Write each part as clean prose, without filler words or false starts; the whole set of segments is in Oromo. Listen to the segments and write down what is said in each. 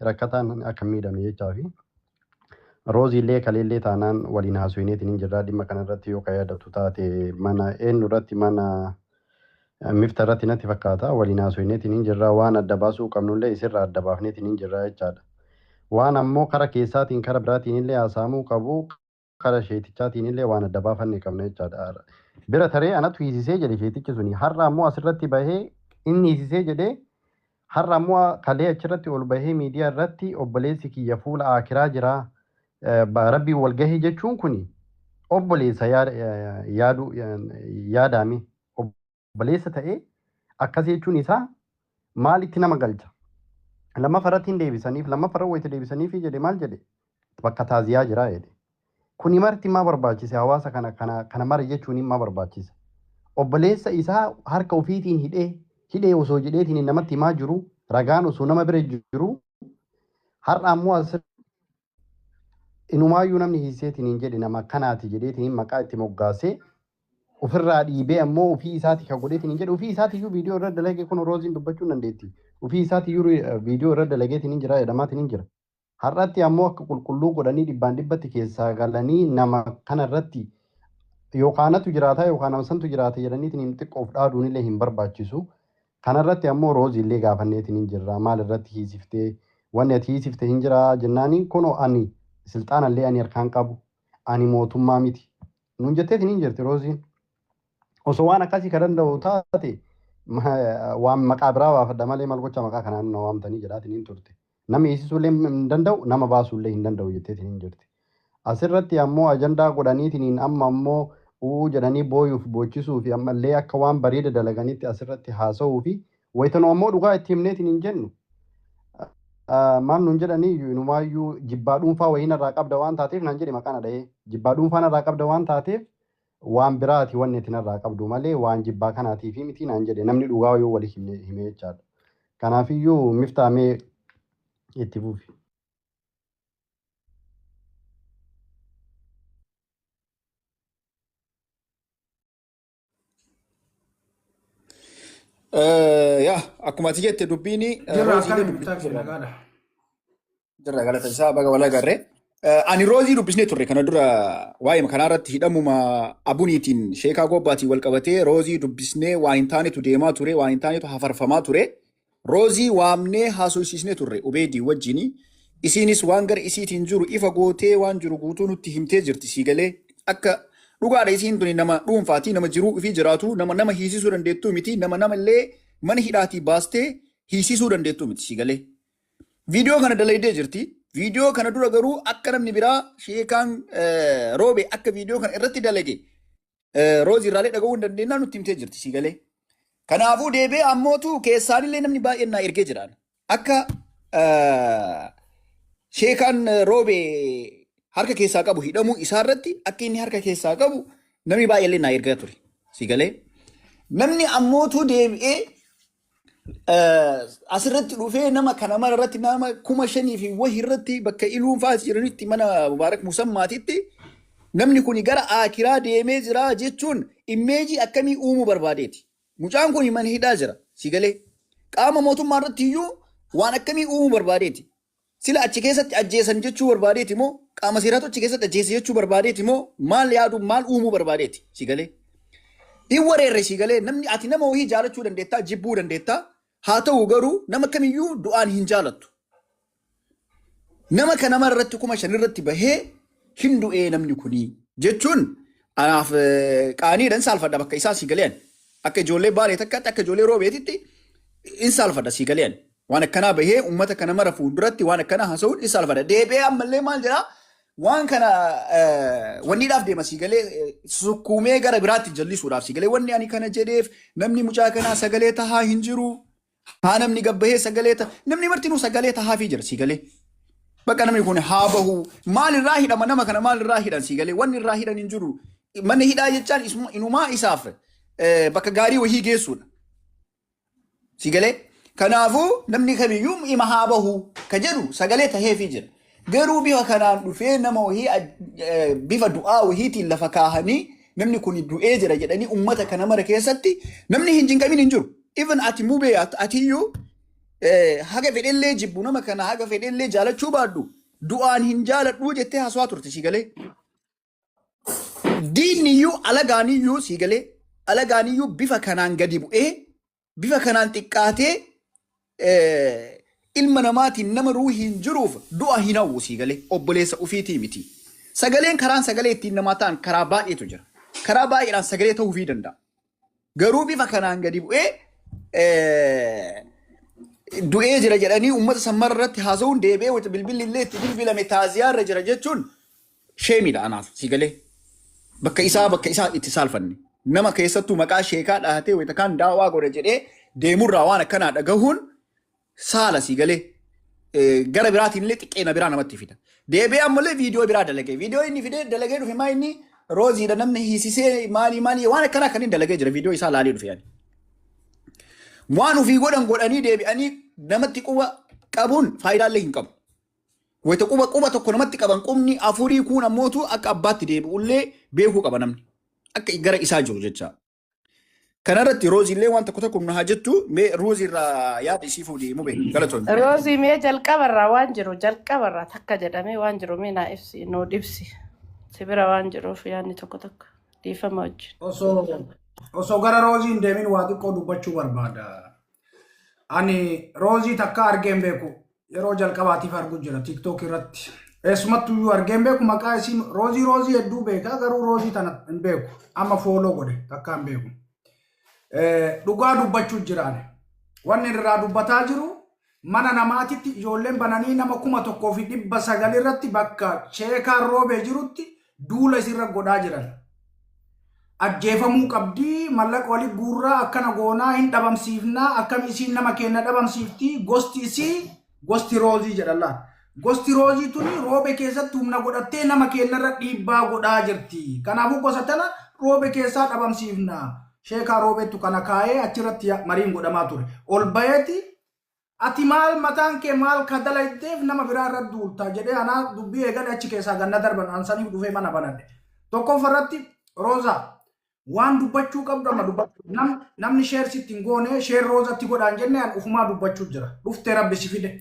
Rakkataan akka hin miidhamne jechaafi. Rooziillee kaleellee taanaan waliin haasofneetiin hin jirra. Dhimma kanarratti yoo ka yaadattu taate mana eenyu irratti mana mifta irratti natti fakkaata. Waliin haasofneetiin hin jirra. Waan adda baasuu qabnullee isirraa adda baafneetiin hin jirra jechaadha. Waan ammoo kara keessaatiin kara biraatiin illee haasa'amuu qabu kara sheetichaatiin illee waan adda baafanne qabna jechaadha. Bira taree anatu hiisisee jedhe sheetichi suni. Har'a ammoo asirratti bahee inni hiisisee jedhee har'a ammoo kalee achirratti ol bahee miidiyaa irratti obboleessi kiyya fuula aakiraa jira rabbiin wal gahee jechuun kuni obboleessa yaadu yaadaame obboleessa ta'ee akkas jechuun isaa maalitti nama galcha? Lammaffaa irratti hin deebisaniif lammaffaa irra wayita deebisaniif jedhe maal jedhe bakka taaziyaa jira jedhe. Kuni marti maa barbaachise hawaasa kana kana kana mara jechuun maa barbaachise? Obboleessa isaa harka ofiitiin hidhee hidhee osoo jedheetiin namatti himaa jiru ragaan osoo nama bira jiru har'a ammoo as inumaayyuu namni hiiseetiin hin jedhe nama akkanaati jedheetiin maqaa itti moggaasee ofirraa dhiibee ammoo ofii isaati kan godheetiin hin jedhe ofii isaatiyyuu viidiyoo irra dalagee kun rooziin dubbachuu hin dandeetti. Ofii isaatiyyuu viidiyoo irra dalageetiin hin jira jedhamaatiin hin jira. Har'atti ammoo akka qulqulluu godhanii dhibbaan dhibbatti keessaa galanii nama kanarratti yookaanatu jiraata yookaan nama santu jiraata jedhaniitiin hin xiqqoof dhaaduun illee hin barbaachisu. Kanarratti ammoo roozii illee gaafanneetiin hin jirra. Maal irratti hiisiftee wanni ati hiisifte hin jira jennaaniin kunoo ani silxaanallee ani harkaan qabu ani mootummaa miti. Nuun jetteetiin hin jirti rooziin. Osoo waan akkasii ka danda'u taate waan maqaa biraa baafadha malee maal gocha maqaa kanaan na waamtanii jedhaatiin hin turte. Nama hiisisuullee hin danda'u nama baasuullee hin danda'u jetteetiin hin jirti. Asirratti ammoo ajandaa godhaniitiin amma ammoo uu jedhanii booyuuf boochisuu fi ammallee akka waan bareeda dalaganitti asirratti haasa'uu fi wayitanuu ammoo dhugaa itti himneetiin hin jennu. Maal nuun jedhanii inumaayyuu jibbaa dhuunfaa wayii narraa qabda waan taateef naan jedhe maqaan dhahee jibbaa dhuunfaa narraa qabda waan taateef waan biraati wanni ati narraa qabdu malee waan jibbaa kanaatiif miti naan jedhe namni dhugaa yoo walii himne hime jechaadha. Kanaafiyyuu miftaamee itti fufi. Yaa akkuma ati jette dubbiin Jirra rooziilee akkana dubbisnee miftaa turre. nagaadha. Jirra galata isaa baga wal agarre. Ani roozii dubbisnee turre kana dura waa'ee kanaa irratti hidhamuma abuniitiin sheekaa gobbaatiin wal qabatee roozii dubbisnee waan hin taanetu deemaa ture waan hin taanetu hafarfamaa ture. Roozii waamnee haasofsiisnee turre Ubeedii wajjini. Isiinis waan gara isiitiin jiru ifa gootee waan jiru guutuu nutti himtee jirti sii galee. Akka dhugaadha isiin tuni nama dhuunfaati nama jiruu ifii jiraatu nama nama hiisisuu dandeettuu miti nama nama illee mana hidhaatii baastee hiisisuu dandeettuu miti sii galee. Viidiyoo kana dalaydee jirti. Viidiyoo kana dura garuu akka namni biraa sheekaan roobe akka viidiyoo kana irratti dalage Roozii irraalee dhaga'uu hin dandeenyaa nutti himtee jirti sii galee. Kanaafuu deebi'ee ammootu keessaanillee namni baay'een naa ergee jiraan. Akka sheekaan roobee harka keessaa qabu hidhamuu isaa irratti akka inni harka keessaa qabu namni baay'eellee naa ergaa ture. Sii galee. Namni ammootu deebi'ee asirratti dhufee nama kana mara irratti nama 5,000 fi wahi irratti bakka iluun fa'aa jiranitti mana Mubaarak Musammaatitti namni kun gara aakiraa deemee jira jechuun immeejii akkamii uumuu barbaadeeti. Mucaan kun mana hidhaa jira si galee. Qaama mootummaa irratti iyyuu waan akkamii uumuu barbaadeeti. Sila achi keessatti ajjeesan jechuu barbaadeeti moo qaama seeraatu achi keessatti ajjeese jechuu barbaadeeti moo maal yaadu maal uumuu barbaadeeti si galee. Hin wareerre si galee namni ati nama wahii jaalachuu dandeettaa jibbuu dandeettaa haa ta'u garuu nama kamiyyuu du'aan hin jaalattu. Nama kana mara irratti 5,000 irratti bahee hin du'ee namni kunii jechuun anaaf qaaniidhan saalfadha bakka isaa si galee ani. Akka ijoollee baalee takkaatti akka ijoollee roobeetitti hin saalfadha si galee ani. Waan akkanaa bahee uummata kana mara fuulduratti waan akkanaa haasa'uun hin saalfadha. Deebi'ee ammallee maal jedhaa waan kana wanniidhaaf deema sii galee sukkuumee gara biraatti jallisuudhaaf sii galee wanni ani kana jedheef namni mucaa kanaa sagalee tahaa hin jiru. Haa namni gabbahee sagalee ta'a namni martinuu sagalee tahaafii jira sii galee. Bakka namni kun haa bahu maal irraa hidhama nama kana maal irraa hidhan sii galee wanni irraa hidhan hin jiru. Mana hidhaa jechaan inumaa isaaf bakka gaarii wahii geessuudha. Si galee? Kanaafuu namni kamiyyuu ima haa bahu ka jedhu sagalee taheefii jira. Garuu bifa kanaan dhufee nama wahii bifa du'aa wahiitiin lafa kaahanii namni kun du'ee jira jedhanii ummata kana mara keessatti namni hin jinqamin hin jiru. Even ati mubee atiyyuu Haga fedhellee jibbu nama kana, haga fedhellee jaalachuu baadhu, du'aan hin jaaladhuu jettee haasawaa turte, si galee. Diinniyyuu alagaaniyyuu, si galee, alagaaniyyuu bifa kanaan gadi bu'ee bifa kanaan xiqqaatee ilma namaatiin nama ruuhii hin jiruuf du'a hin hawwu, si galee, obboleessa ufiitii miti. Sagaleen karaan sagalee ittiin namaa ta'an karaa baay'eetu jira. Karaa baay'eedhaan sagalee ta'uufii danda'a. Garuu bifa kanaan gadi bu'ee du'ee jira jedhanii uummata sammara irratti haasa'uun, deebi'ee wayita bilbilli illee itti bilbilame taaziyaa irra jira jechuun sheemiidha anaaf, si galee. Bakka isaa itti saalfanne. Nama keessattuu maqaa sheekaa dhahatee wayita kaan daawaa godha jedhee deemurraa waan akkanaa dhagahuun saala, si galee. Gara biraatiin illee xiqqeena biraa namatti fida. Deebi'ee ammallee viidiyoo biraa dalagee. Viidiyoo inni fidee dalagee dhufe maa inni rooziidha, namni hiisisee maalii maalii waan akkanaa kanneen dalagee jira, viidiyoo isaa laalee dhufe yani. Waan ofii godhan godhanii deebi'anii namatti quba qabuun faayidaallee hin qabu. Wayita quba tokko namatti qaban qubni afurii kun ammootu akka abbaatti deebi'ullee beekuu qaba namni. Akka gara isaa jiru jecha. Kanarratti Rooziillee waan tokko tokko nu haa jettu. Mee Roozii irraa yaada isii fuudhii, mube galatoon. Roozii, mee jalqabarraa waan jiru, jalqabarraa takka jedhamee waan jiru mee naa ibsi, nuu ibsi. Si bira waan jiruuf yaadni tokko tokko dhiifama wajjin. Osoo gara Roozii hin deemin waa xiqqoo dubbachuu barbaada. Ani Roozii takka argee hin beeku. Yeroo jalqabaatiif arguu jira TikTok irratti. Eessumattuu iyyuu argee hin beeku. Maqaa isii Roozii Roozii hedduu beeka, garuu Roozii tana hin beeku. Amma follow godhe takka hin beeku. Dhugaa dubbachuu jiraane. Wanni irraa dubbataa jiru mana namaatitti ijoolleen bananii nama 1900 irratti bakka sheekaan roobee jirutti duula isirra godhaa jiran. Ajjeefamuu qabdii, mallaqa wali guurraa, akkana goonaa, hin dhabamsiifnaa, akkam isiin nama keenya dhabamsiiftii, gosti isii gosti Roozii jedhallaa. Gosti Roozii tuni Roobe keessatti humna godhattee nama keenyarra dhiibbaa godhaa jirti. Kanaafuu gosa tana Roobe keessaa dhabamsiifna. Sheekaa Roobeettu kana kaa'ee achirratti mariin godhamaa ture. Ol baheeti ati maal mataan kee maal ka dalayteef nama biraa irra duulta jedhee anaa dubbii eegale, achi keessaa ganna darban ansaniif dhufee mana banadhe. Tokkoffaa irratti, Roozaa, waan dubbachuu qabdu amma dubbachuu namni share sitti hin goone, share Roozatti godhaan jenne, an ufumaa dubbachuu jira. Dhuftee rabbi si fide.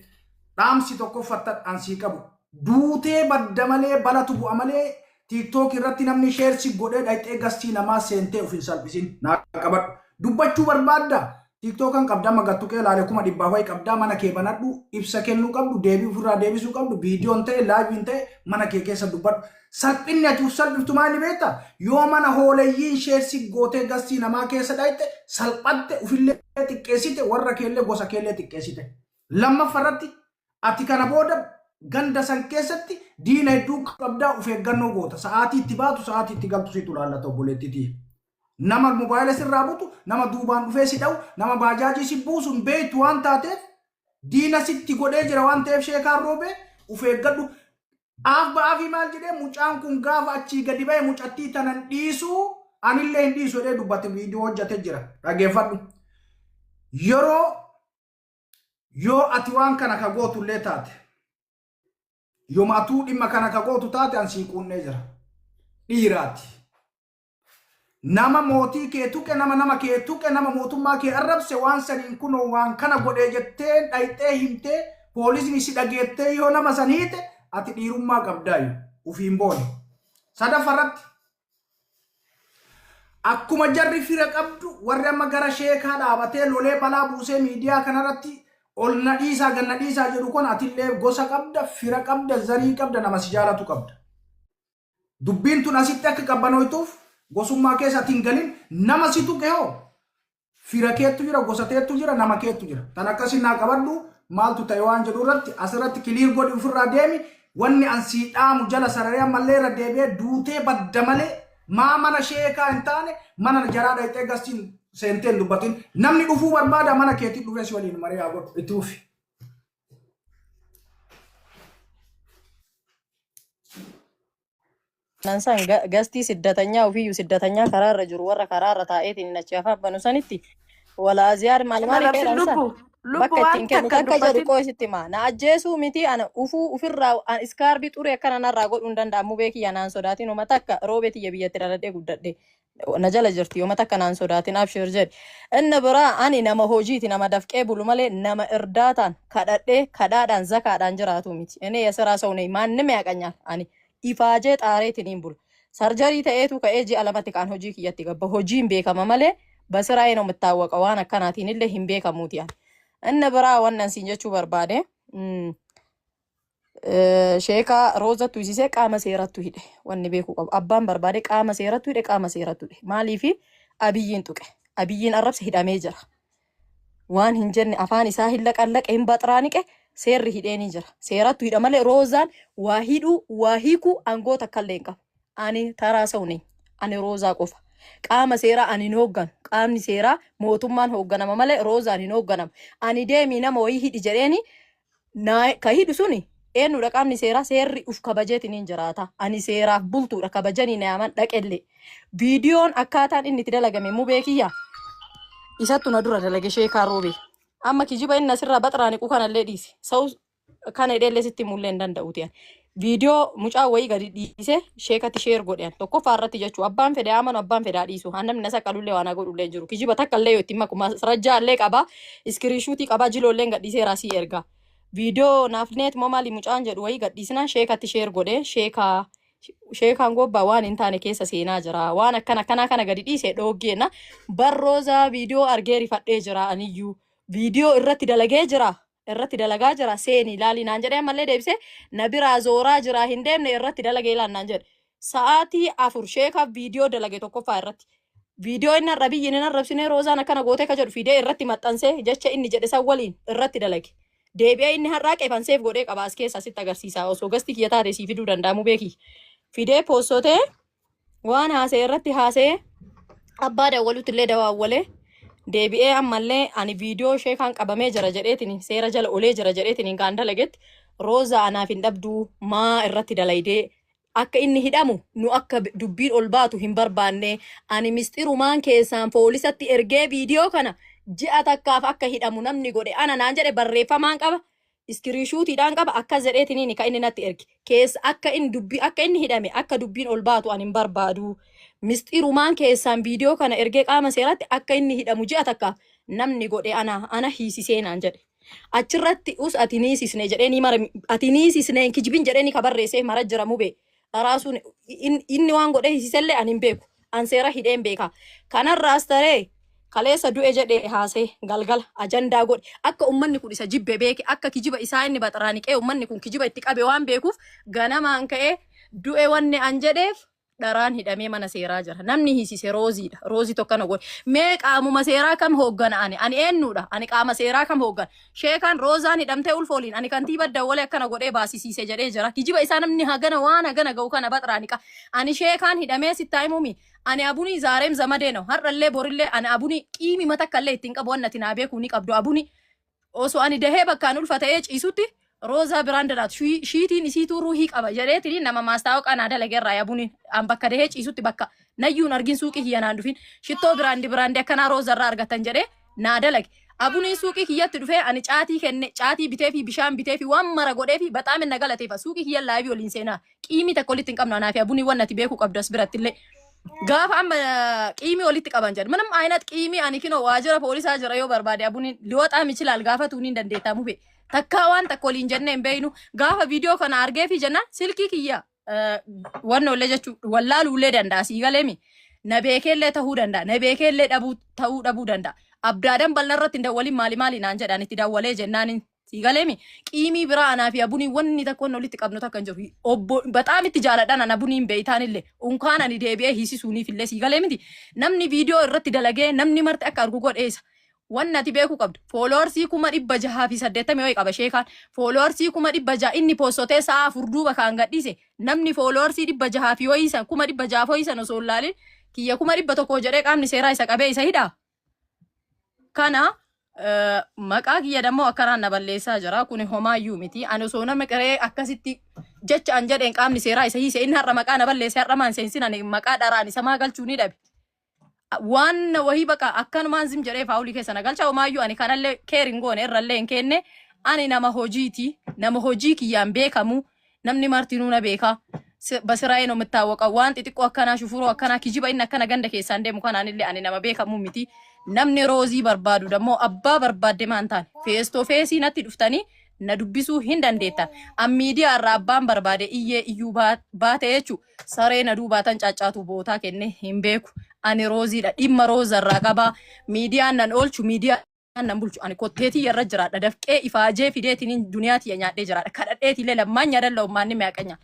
Dhaamsi tokkoffatti an sii qabu. Duutee badda malee, balatu bu'a malee, TikTok irratti namni share si godhee dhayxee gastii namaa seentee of hin salphisin. Naa qabadhu. Dubbachuu barbaadda. TikTokan qabda, amma gattuqee ilaale, 100,000 wayi qabdaa. Mana kee banadhu, ibsa kennuu qabdu, deebii ofirraa deebisuu qabdu, viidiyoon ta'e, liveiin ta'e, mana kee keessa dubbadhu. Salphinni ati uf salphiftu maali beektaa? Yoo mana hooleyyiin share si gootee gastii namaa keessa dhayxe, salphatte, ufillee xiqqeessite, warra keellee gosa keellee xiqqeessite. Lammaffaa irratti, ati kana booda ganda san keessatti diina hedduu qabdaa, of eeggannoo goota. Sa'aatii itti baatu, sa'aatii itti galtu situ laallata, obboleettitii. Nama mobaayila sirraa butu, nama duubaan dhufee si dha'u, nama baajaajii si buusu hin beektu waan taateef, diina sitti godhee jira waan ta'eef, sheekaan Roobee of eeggadhu. Aaf ba'aafii maal jedhee, mucaan kun gaafa achii gadi ba'e mucattii tanan dhiisuu, anillee hin dhiisu jedhee dubbate, viidiyoo hojjate jira. Dhageeffadhu. Yeroo yoo ati waan kana ka gootu illee taate, yooma atuu dhimma kana ka gootu taate, an sii quunnee jira. Dhiiraati. Nama mootii kee tuqe, nama nama kee tuqe, nama mootummaa kee arrabse, waan saniin kunoo waan kana godhee jettee dhayxee himtee, poolisni si dhageettee yoo nama san hiite, ati dhiirummaa qabdaayu ufiin boone. Sadaffarratti, akkuma jarri fira qabdu, warri amma gara sheekaa dhaabatee lolee balaa buusee miidiyaa kanarratti ol na dhiisaa gad na dhiisaa jedhu kun, atillee gosa qabda, fira qabda, zarii qabda, nama si jaalatu qabda. Dubbiin tun asitti akka qabbanooytuuf gosummaa keessa ati hin galin. Nama si tuqe hoo fira keettu jira, gosa teettu jira, nama keettu jira. Tan akkasii naa qabadhu. Maaltu ta'e waan jedhu irratti asirratti clear godhi, ofirraa deemi. Wanni an sii dhaamu jala sararee ammallee irra deebi'ee, duutee badda malee maa mana sheekaa hin taane, mana jaraa dhayxee gastiin seentee hin dubbatin. Namni dhufuu barbaada mana keetii dhufee si waliin marii haa godhu, itti fufi. Nan san gastii siddatanyaa ofiiyyuu siddatanyaa karaarra jiru, warra karaarra taa'eetiin achi afaan banu sanitti walaa ziyaar maal maali Arrabsin fedhan san. Lubbu. Lubbu Bakka waan ittiin kennu takka takka jedhu dubbatin. qoo sitti himaa. Na ajjeesuu miti ana ufuu ufirraa an iskaarbii xuree akkana narraa godhuu hin danda'amu beekiyya naan sodaatin uma takka roobee tiyya biyyatti dhaladhee guddadhe. Na jala jirti uma takka naan sodaatin abshir jedhi. Inni biraa ani nama hojiiti nama dafqee bulu malee nama irdaataan kadhadhee kadhaadhaan zakaadhaan jiraatu miti. Inni yasiraa ሰው ነኝ ማንም ያቀኛል ani ifaajee xaareetiin hin bulu. Sarjarii ta'eetu ka'ee ji'a lamatti kaan hojii kiyyatti gabba hojiin beekama malee basiraa ነው የምታወቀው waan akkanaatiin illee hin beekamuuti ani. Inni biraa wannan siin jechuu barbaade sheekaa roozattu hisisee qaama seerattu hidhe wanni beekuu qabu. Abbaan barbaade qaama seerattu hidhe qaama seerattu hidhe. Maaliifi abiyyiin tuqe abiyyiin arrabse hidhamee jira. Waan hin jenne afaan isaa hin laqallaqe hin baxraaniqe seerri hidhee ni jira. Seerattu hidha malee roozaan waa hidhuu waa hiikuu aangoo takka illee hin qabu. Ani taraa ሰው ነኝ. Ani roozaa qofa. Qaama seeraa ani hin hoogganu. Qaamni seeraa mootummaan hoogganama malee roozaan hin hoogganamu. Ani deemii nama wayii hidhi jedheeni ka hidhu suni eenyudha qaamni seeraa seerri uf kabajeetiin hin jiraata. Ani seeraaf bultuudha kabajanii na yaaman dhaqellee. Viidiyoon akkaataan inni itti dalagame mubee kiyya isattu na dura dalage sheekaa roobee. Amma kijiba inni asirraa baxraaniqu kanallee dhiise. Sa'u kana hidheellee sitti mullee hin danda'uuti. Ani. Viidiyoo mucaa wayii gadi dhiise sheekatti share godhe. Tokkoffaa irratti jechuu abbaan fedhe amanu abbaan fedhaa dhiisu. Haan namni nasa qalullee waan godhullee hin jiru. Kijiba takka illee yoo itti maku masrajjaa illee qaba. Iskiriishuutii qaba jiloollee gadhiisee raasii erga. Viidiyoo naafneet moo maali mucaan jedhu wayii gadhiisnaan sheekatti share godhe sheekaa sheekaan gobbaa waan hin taane keessa seenaa jira. Waan akkana akkanaa kana gadi dhiise dhooggeena. Barroozaa viidiyoo argee rifadhee jira aniyyuu. Viidiyoo irratti dalagee jira. Irratti dalagaa jira. Seeni ilaali naan jedhee ammallee deebisee na biraa zooraa jira hin deemne irratti dalagee ilaali naan jedhe. Sa'aatii 4 sheekaaf viidiyoo dalage tokkoffaa irratti. Viidiyoo inni har'a biyyi inni arrabsinee roozaan akkana gootee ka jedhu fidee irratti maxxansee jecha inni jedhe san waliin irratti dalage. Deebi'ee inni har'aa qeefanseef godhee qaba as keessa asitti agarsiisa. Osoo gasti kiyya taate sii fiduu danda'amu beeki. Fidee poostotee waan haasa'e irratti haasa'ee abbaa dawwaluutti illee dawaawwalee deebi'ee ammallee ani viidiyoo sheekaan qabamee jira jedheetiin seera jala olee jira jedheetiin kan dalagetti roozaa anaaf hin dhabduu maa irratti dalaydee akka inni hidhamu nu akka dubbiin ol baatu hin barbaanne ani mistirumaan keessaan poolisatti ergee viidiyoo kana ji'a takkaaf akka hidhamu namni godhe ana naan jedhe barreeffamaan qaba iskiriishuutiidhaan qaba akkas jedheetiniin kan inni natti erge keessa akka inni dubbii akka inni hidhame akka dubbiin ol baatu ani hin barbaadu mistirumaan keessaan viidiyoo kana ergee qaama seeratti akka inni hidhamu ji'a takkaaf namni godhe ana ana hiisisee naan jedhe. Achirratti us ati niisisne jedhee ni mara ati niisisne hin kijibin jedhee ni kabarreessee mara jira mubee. Dharaasuun inni waan godhe hiisisellee ani hin beeku. An seera hidheen beeka. Kanarraas taree kaleessa du'e jedhee haasee galgala ajandaa godhe akka ummanni kun isa jibbe beeke akka kijiba isaa inni baxaraaniqee ummanni kun kijiba itti qabe waan beekuuf ganamaan ka'ee du'e wanni an jedheef dharaan hidhamee mana seeraa jira. Namni hiisise rooziidha. Roozii tokko na godhe. Mee qaamuma seeraa kam hooggana ani? Ani eenyudha? Ani qaama seeraa kam hooggana? Sheekaan roozaan hidhamtee ulfooliin ani kantiiba dawwalee akkana godhee baasisiise jedhee jira. Kijiba isaa namni hagana waan hagana ga'u kana baxraaniqa. Ani sheekaan hidhamee sittaa himumi. Ani abunii zaareem zamadee no. Har'allee borillee ani abunii qiimi matakkallee ittiin qabu waan ati naa beekuu ni qabdu abunii. Osoo ani dahee bakkaan ulfa ta'ee ciisutti roozaa biraan dalaatu shiitiin isiituu ruuhii qaba jedheetiin nama maastaawoqaa naa dalageerraa yaabuniin an bakka dahee ciisutti bakka nayyuun argin suuqii kiyya naan dhufin shittoo biraandi biraandi akkanaa roozarraa argatan jedhee naa dalage. Abuniin suuqii kiyyatti dhufee ani caatii kenne caatii bitee fi bishaan bitee fi waan mara godhee fi baxaam na galateeffa suuqii kiyya laayivii waliin seenaa qiimii takka walitti hin qabnu anaa fi abunii waan ati beekuu qabdu as biratti illee. Gaafa amma qiimii walitti qaban jedhu ምንም አይነት qiimii ani kinoo waajjira poolisaa jira yoo barbaade abuniin ሊወጣም ይችላል gaafa tuuniin dandeettaa mube takkaa waan takka waliin jennee hin beeynu gaafa viidiyoo kana argee fi jennaan silkii kiyya wannollee jechuu wallaaluullee danda'a sii galeemi na beekeellee ta'uu danda'a na beekeellee dhabuu ta'uu dhabuu danda'a abdaadan bal'aa irratti hin dawwalin maali maali naan jedhaan itti dawwalee jennaan sii galeemi qiimii biraa anaa fi abuniin wanni takka wanni walitti qabnu takka hin jiru obbo baxaam itti jaaladhaan ana abuniin beeytaan illee unkaan ani deebi'ee hiisisuuniif illee sii galee miti namni viidiyoo irratti dalagee namni marti akka argu godheessa. Wanni ati beekuu qabdu followersii 680,000 wayii qaba sheekaan followersii 600,000 inni poostotee sa'a 4 duuba kaan gadhiise namni followersii 600 fi wayii san 600,000 wayii san osoo hin laalin kiyya 100,000 jedhee qaamni seeraa isa qabee isa hidhaa. Kana maqaa kiyya dammoo akkanaan na balleessaa jira kun homaayyuu miti ani osoo nama qaree akkasitti jecha an jedheen qaamni seeraa isa hiise inni har'a maqaa na balleesse har'a maan seensin ani maqaa dharaan isa maa galchuu ni dhabe. Waan wahii baqa akkanumaan zim jedhee faawulii keessa na galcha. Homaayyuu ani kanallee keer hin goone, irrallee hin kenne. Ani nama hojiiti, nama hojii kiyyaan beekamu, namni martinuu na beeka. በስራዬ ነው የምታወቀው። Waan xixiqqoo akkanaa, shufuroo akkanaa, kijiba inni akkana ganda keessaan deemu kanaanillee ani nama beekamu miti. Namni Roozii barbaadu dammoo abbaa barbaadde maan taane face to face natti dhuftanii na dubbisuu hin dandeettan. An miidiyaa irraa abbaan barbaade iyyee iyyuu baate jechuu saree na duubaatan caaccaatu bootaa kenne hin beeku. Ani Rooziidha, dhimma Rooza irraa qabaa. Miidiyaan nan oolchu, miidiyaan nan bulchu. Ani kotteetii irra jiraadha, dafqee ifaajee fideetiin duniyaa tiyya nyaadhee jiraadha. Kadhadheetillee lammaan nyaadalla ummaanni meeqanya.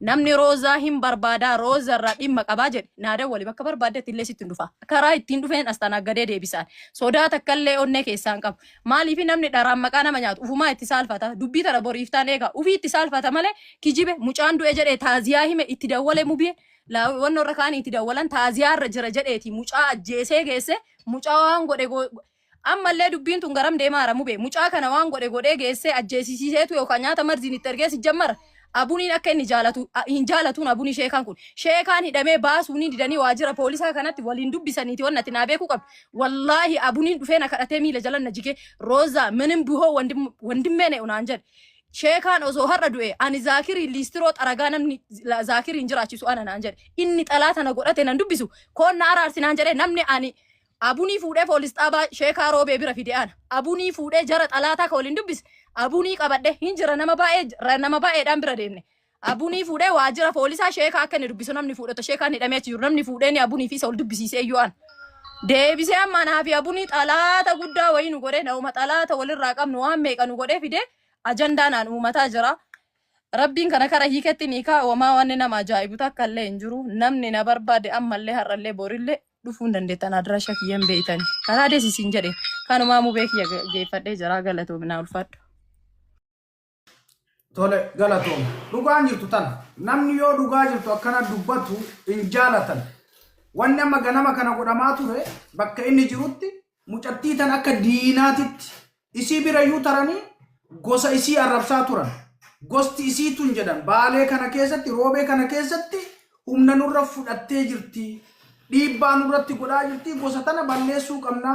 Namni Roozaa hin barbaadaa, Rooza irraa dhimma qabaa jedhe naa dawwali, bakka barbaaddetti illee sitti hin dhufa. Karaa ittiin dhufeen as tanaggadee deebisaan. Sodaa takkallee onnee keessaan qabu. Maaliif namni dharaan maqaa nama nyaatu ufumaa itti saalfata. Dubbii tana boriiftaan eega ufii itti saalfata malee. Kijibe, mucaan du'e jedhee taaziyaa hime, itti dawwale mubee wannoo irra kaanii itti dawwalan, taaziyaa irra jira jedheeti mucaa ajjeesee geesse. Mucaa waan godhe ammallee dubbiin tun garam deemaara mubee? Mucaa kana waan godhe godhee geessee ajjeesisiiseetu yookaan nyaata marziin itti ergee si jammara. Abuniin akka inni jaalatu hin jaalatuun, abunii sheekaan kun sheekaan hidhamee baasuun didanii waajjira poolisaa kanatti waliin dubbisaniiti. Wanni ati naa beekuu qabdu, wallaahi abuniin dhufee na kadhatee miila jala na jigee, "Roozaa, ምንም ቢሆን ወንድሜ ነው" naan jedhe. Sheekaan osoo har'a du'e ani Zaakirii liistiroo xaragaa, namni Zaakiriin jiraachisu ana naan jedhe. Inni xalaa tana godhate nan dubbisu koon na araarsi naan jedhe. Namni ani abunii fuudhee poolis xaabaa sheekaa Roobee bira fide ana. Abunii fuudhee jara xalaataa ka waliin dubbise abunii qabadhe hin jira, nama baay'ee, nama baay'eedhaan bira deemne. Abunii fuudhee waajjira poolisaa sheekaa akka inni dubbisu namni fuudhata, sheekaan hidhamee achi jiru, namni fuudhee ni abunii fi isa ol dubbisiisee iyyuu ana. Deebisee amma anaa fi abunii xalaata guddaa wayii nu godhee, nama xalaata walirraa qabnu waan meeqa nu godhee fidee ajandaa naan uumataa jira. Rabbiin kana kara hiiketti ni kaa wamaa wanni nama ajaa'ibu takka illee hin jiru. Namni na barbaade ammallee har'allee borillee dhufuu hin dandeettan, addiraasha kiyyan beeytani. Karaa deesisiin jedhe kanumaa mubee kiyya geeffadhee jira, galatoominaa, ulfaadhu. Tole, galatoom. Dhugaan jirtu tana. Namni yoo dhugaa jirtu akkana dubbatu hin jaalatan. Wanni amma ganama kana godhamaa ture, bakka inni jirutti mucattii tan akka diinaatitti isii birayyuu taranii gosa isii arrabsaa turan. Gosti isii tun jedhan Baalee kana keessatti, Roobee kana keessatti humna nurra fudhattee jirti. Dhiibbaa nurratti godhaa jirti. Gosa tana balleessuu qabna.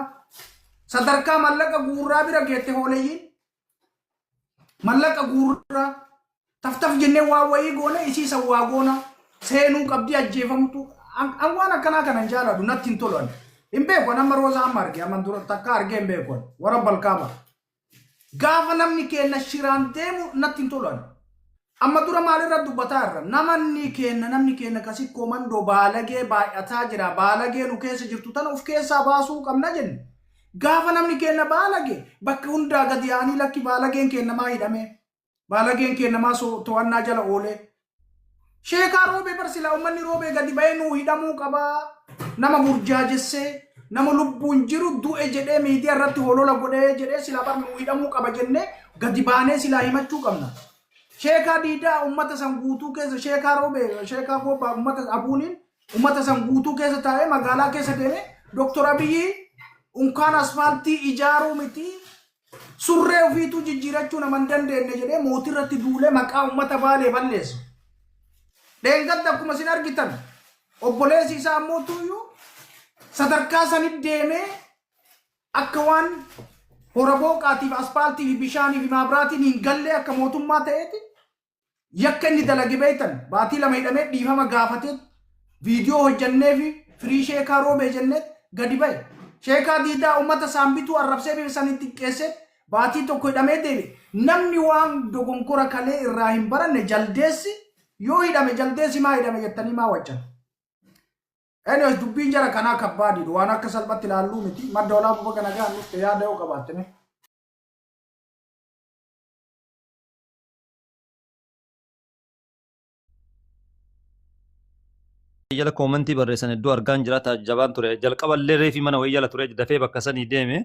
Sadarkaa mallaqa guurraa bira geette hooleeyyiin. Mallaqa guurraa taftaf jennee waa wayii goone, isii san waa goona, seenuu qabdii, ajjeefamtu. An waan akkanaa kana hin jaaladhu, natti hin tolu. Ani hin beeku, an amma Roozaa amma arge, amma dura takka argee hin beeku. Ani warra balkaaba gaafa namni keenya shiraan deemu natti hin tolu. Ani amma dura maalirra dubbataa irra namanni keenya, namni keenya kasikkoo mandoo baalagee baay'ataa jira, baalagee nu keessa jirtu tana of keessaa baasuu qabna jenne. Gaafa namni keenya baalage bakka hundaa gadi yaa'anii, lakki, baalageen keenya maa hidhame, baalageen keenya maa to'annaa jala oolee? Sheekaa Roobee bar silaa uummanni Roobee gadi ba'ee nuu hidhamuu qabaa, nama burjaajessee, nama lubbuun jiru du'e jedhee miidiyaa irratti holola godhee jedhee, silaa bar nuu hidhamuu qaba jennee gadi baanee silaa himachuu qabna. Sheekaa Diidaa uummata san guutuu keessa, Sheekaa Roobee, Sheekaa Gobbaa, uummata abuuniin uummata san guutuu keessa taa'ee magaalaa keessa deemee Dooktor Abiyyi unkaan asfaaltii ijaaruu miti surree ofiituu jijjiirachuu nama hin dandeenye jedhee mootii irratti duulee maqaa uummata Baalee balleessa. Dheengadda akkuma isin argitan obboleessi isaa ammoo tuyyuu sadarkaa sanitti deemee akka waan hora booqaatiif aspaaltii fi bishaanii fi maabiraatiin hin gallee akka mootummaa ta'eeti. Yakka inni dalage beektan, baatii 2 hidhamee dhiifama gaafatee viidiyoo hojjannee fi firii Sheekaa Roobee jennee gadi ba'e. Sheekaa Diidaa uummata saambituu arrabsee bifa saniin xiqqeessee baatii 1 hidhamee deebi'e. Namni waan dogonkora kalee irraa hin baranne jaldeessi yoo hidhame, jaldeessi maa hidhame jettanii maa waccan? Anyways, dubbiin jara kanaa kabbaadiidha. Waan akka salphatti ilaalluu miti. Madda Olaaboo, baga nagaan dhufte, yaada yoo qabaatte mee. Jala koomantii barreessan hedduu argaan jira, taajjabaan ture. Jalqaballee reefii mana wayii jala ture, dafee bakka sanii deeme.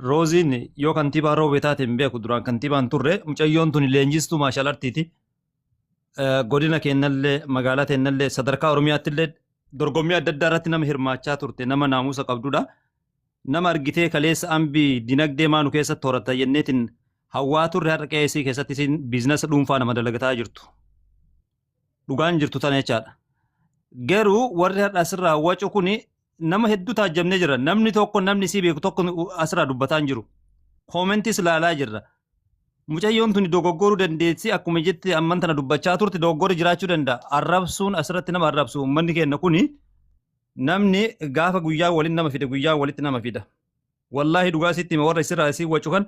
Rooziin yoo kantiibaa Roobee taate hin beeku, duraan kantiibaan turre. Mucayyoon tun leenjistuu maashal artiiti. Godina keennallee, magaalaa teennallee, sadarkaa Oromiyaattillee dorgommii adda addaa irratti nama hirmaachaa turte, nama naamusa qabdudha. Nama argitee kaleessa ambii dinagdee maanu keessatti horata jenneetiin hawwaa turre, har'a qe'ee isii keessatti isiin biizinasa dhuunfaa nama dalagataa jirtu. Dhugaan jirtu tana jechaadha. Garuu warri har'a asirraa wacu kuni Nama hedduu taajjabnee jira. Namni tokko, namni isii beeku tokko asirraa dubbataa hin jiru. Commentis ilaalaa jirra. Mucayyoon tuni dogoggoruu dandeessi, akkuma jette amman tana dubbachaa turte, dogoggorri jiraachuu danda'a. Arrabsuun asirratti nama arrabsu, uummanni keenya kuni, namni gaafa guyyaa waliin nama fide, guyyaa walitti nama fida. Wallaahi dhugaa sitti hima, warra isirraa isii wacu kan